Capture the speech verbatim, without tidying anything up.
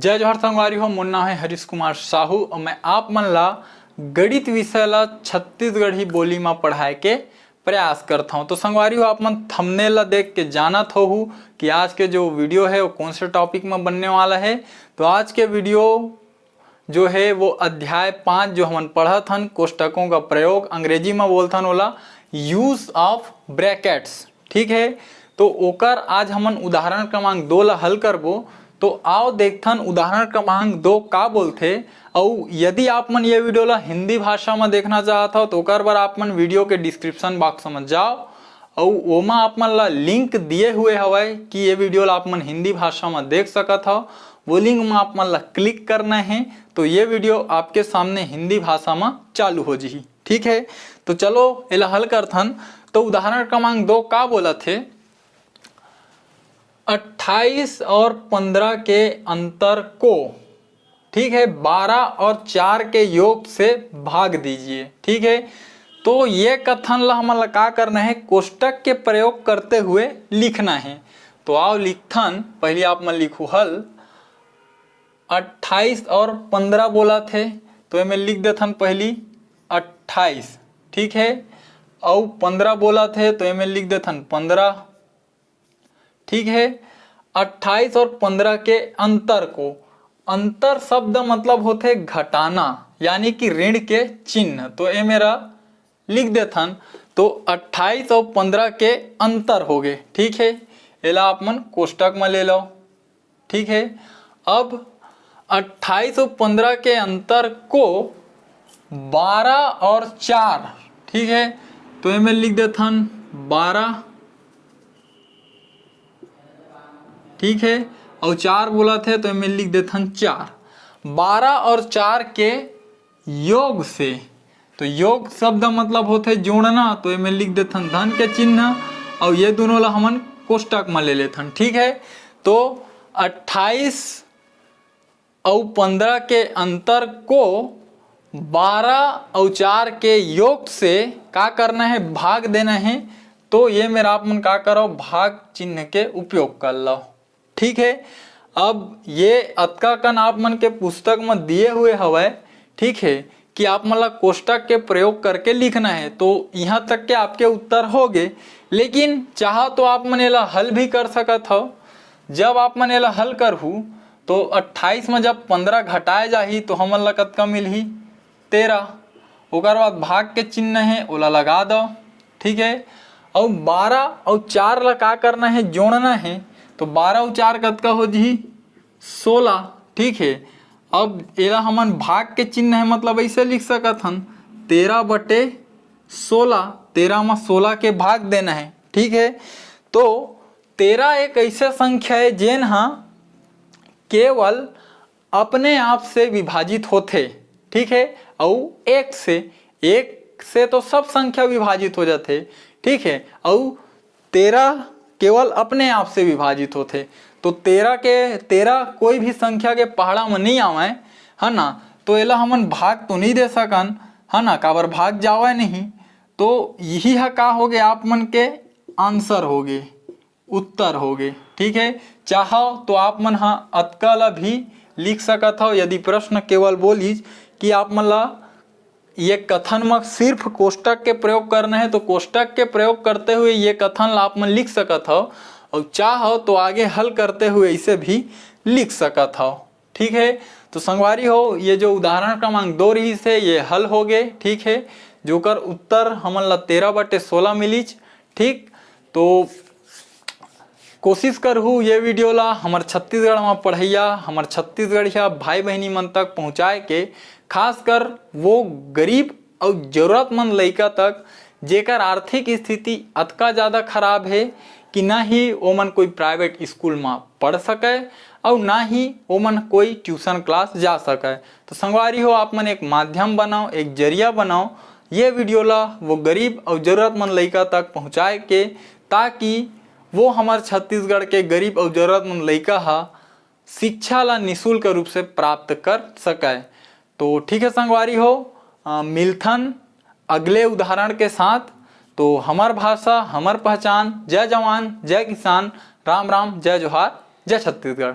जय जोहार संगवारी हो, मोर नाम है हरीश कुमार साहू और मैं आप मन ला गणित विषय ला छत्तीसगढ़ी बोली मा पढ़ाए के प्रयास करत हौं। तो संगवारी हो, आप मन thumbnail ला देख के जानत होहू कि आज के जो video है वो कौन से topic मा बनने वाला है। तो आज के video जो है वो अध्याय पाँच जो हमन पढ़त हन, कोष्टकों का प्रयोग, अंग्रेजी मा बोलथन ओला use of brackets, ठीक है। तो ओकर आज हमन उदाहरण क्रमांक दो ला हल करबो। तो आओ देखथन उदाहरण क्रमांक दो का बोलथे। अउ यदि आप मन ये video ला हिंदी भाषा मा देखना चाहत हव तो ओकर बर आप मन video के description box मा जाओ अउ ओमा आप मन ला link दिए हुए हवय कि ये video ला आप मन हिंदी भाषा मा देख सकत हव। वो link मा आप मन ला click करना है तो ये video आपके सामने हिंदी भाषा मा चालू हो जही, ठीक है। तो चलो एला हल करथन। तो उदाहरण क्रमांक दो का बोलत हे, अट्ठाईस और पन्द्रह के अंतर को, ठीक है, बारह और चार के योग से भाग दीजिए, ठीक है। तो ये कथन ला हमन ला का करना है, कोष्टक के प्रयोग करते हुए लिखना है। तो आओ लिखथन, पहली आप मन लिखू हल, अट्ठाईस और पन्द्रह बोलत हे, तो एमे लिख देथन पहली अट्ठाईस, ठीक है, अउ पन्द्रह बोलत हे, तो एमे लिख देथन पन्द्रह, ठीक है। अट्ठाईस और पन्द्रह के अंतर को, अंतर शब्द मतलब होथे घटाना, यानी कि ऋण के चिन्ह, तो ए मेरा लिख देथन। तो अट्ठाईस और पन्द्रह के अंतर होगे, ठीक है, एला आप मन कोष्टक में ले लो, ठीक है। अब अट्ठाईस और पन्द्रह के अंतर को बारह और चार, ठीक है, तो एमे लिख देथन बारह, ठीक है, और चार बोलत हे तो एमे लिख देथन चार। बारह और चार के योग से, तो योग शब्द मतलब होथे जोड़ना, तो एमे लिख देथन धन के चिन्ह, और ये दोनों ला हमन कोष्टक में ले लेथन, ठीक है। तो अट्ठाईस अउ पन्द्रह के अंतर को बारह अउ चार के योग से का करना है, भाग देना है। तो ये मेरा आप मन का करो, भाग चिन्ह के उपयोग कर लो, ठीक है। अब ये अतका कन आप मन के पुस्तक में दिए हुए हवय, ठीक है, कि आप मन ला कोष्टक के प्रयोग करके लिखना है। तो यहाँ तक के आपके उत्तर हो गए, लेकिन चाहो तो आप मन एला हल भी कर सकत हव। जब आप मन एला हल करहू तो अट्ठाईस में जब पन्द्रह घटाए जाही तो हमन ला कतका मिलही? तेरह। ओकर बाद भाग के चिन्ह है, ओला लगा दो, ठीक है। अउ बारह अउ चार ला का करना है? जोड़ना है। तो बारह अउ चार कतका हो जही? सोलह, ठीक है। अब एला हमन भाग के चिन्ह है, मतलब ऐसे लिख सकत हन, तेरह बटे सोलह, तेरह में सोलह के भाग देना है, ठीक है। तो तेरह एक ऐसे संख्या है जेन हा केवल अपने आप से विभाजित होथे, ठीक है, अउ एक से, एक से तो सब संख्या विभाजित हो जाथे, ठीक है, अउ तेरह केवल अपने आप से विभाजित होथे। तो तेरह के, तेरह कोई भी संख्या के पहाड़ा में नहीं आवे, है ना, तो एला हमन भाग तो नहीं दे सकन, है ना, काबर भाग जावे नहीं। तो यही हा का हो गए, आप मन के आंसर हो गए, उत्तर हो गए, ठीक है। चाहो तो आप मन हा अतका ला भी लिख सकत हव। यदि प्रश्न केवल बोलिस कि आप मन ला ये कथन में सिर्फ कोष्टक के प्रयोग करना है, तो कोष्टक के प्रयोग करते हुए ये कथन ला आप मन लिख सकत हव, और चाहो तो आगे हल करते हुए इसे भी लिख सकत हव, ठीक है। तो संगवारी हो, ये जो उदाहरण क्रमांक दो रहिस हे, ये हल हो गए, ठीक है, जोकर उत्तर हमन ला तेरह बटे सोलह मिलिच, ठीक। तो कोशिश करहू ये video ला हमर छत्तीसगढ़ में पढ़ैया, हमर छत्तीसगढ़िया भाई बहिनी मन तक पहुँचाए के, खासकर वो गरीब अउ जरूरतमंद लइका तक, जेकर आर्थिक स्थिति अतका ज़्यादा खराब हे कि ना ही ओमन कोई private school में पढ़ सके अउ ना ही ओमन कोई tuition class जा सके। तो संगवारी हो, आप मन एक माध्यम बनाओ, एक जरिया बनाओ, ये video ला वो गरीब अउ जरूरतमंद लइका तक पहुँचाए के, ताकि वो हमर छत्तीसगढ़ के गरीब अउ जरूरतमंद लइका हा शिक्षा ला निशुल्क रूप से प्राप्त कर सके। तो ठीक है संगवारी हो, अ, मिलथन अगले उदाहरण के साथ। तो हमर भाषा, हमर पहचान। जय जवान, जय किसान, राम राम, जय जोहार, जय छत्तीसगढ़।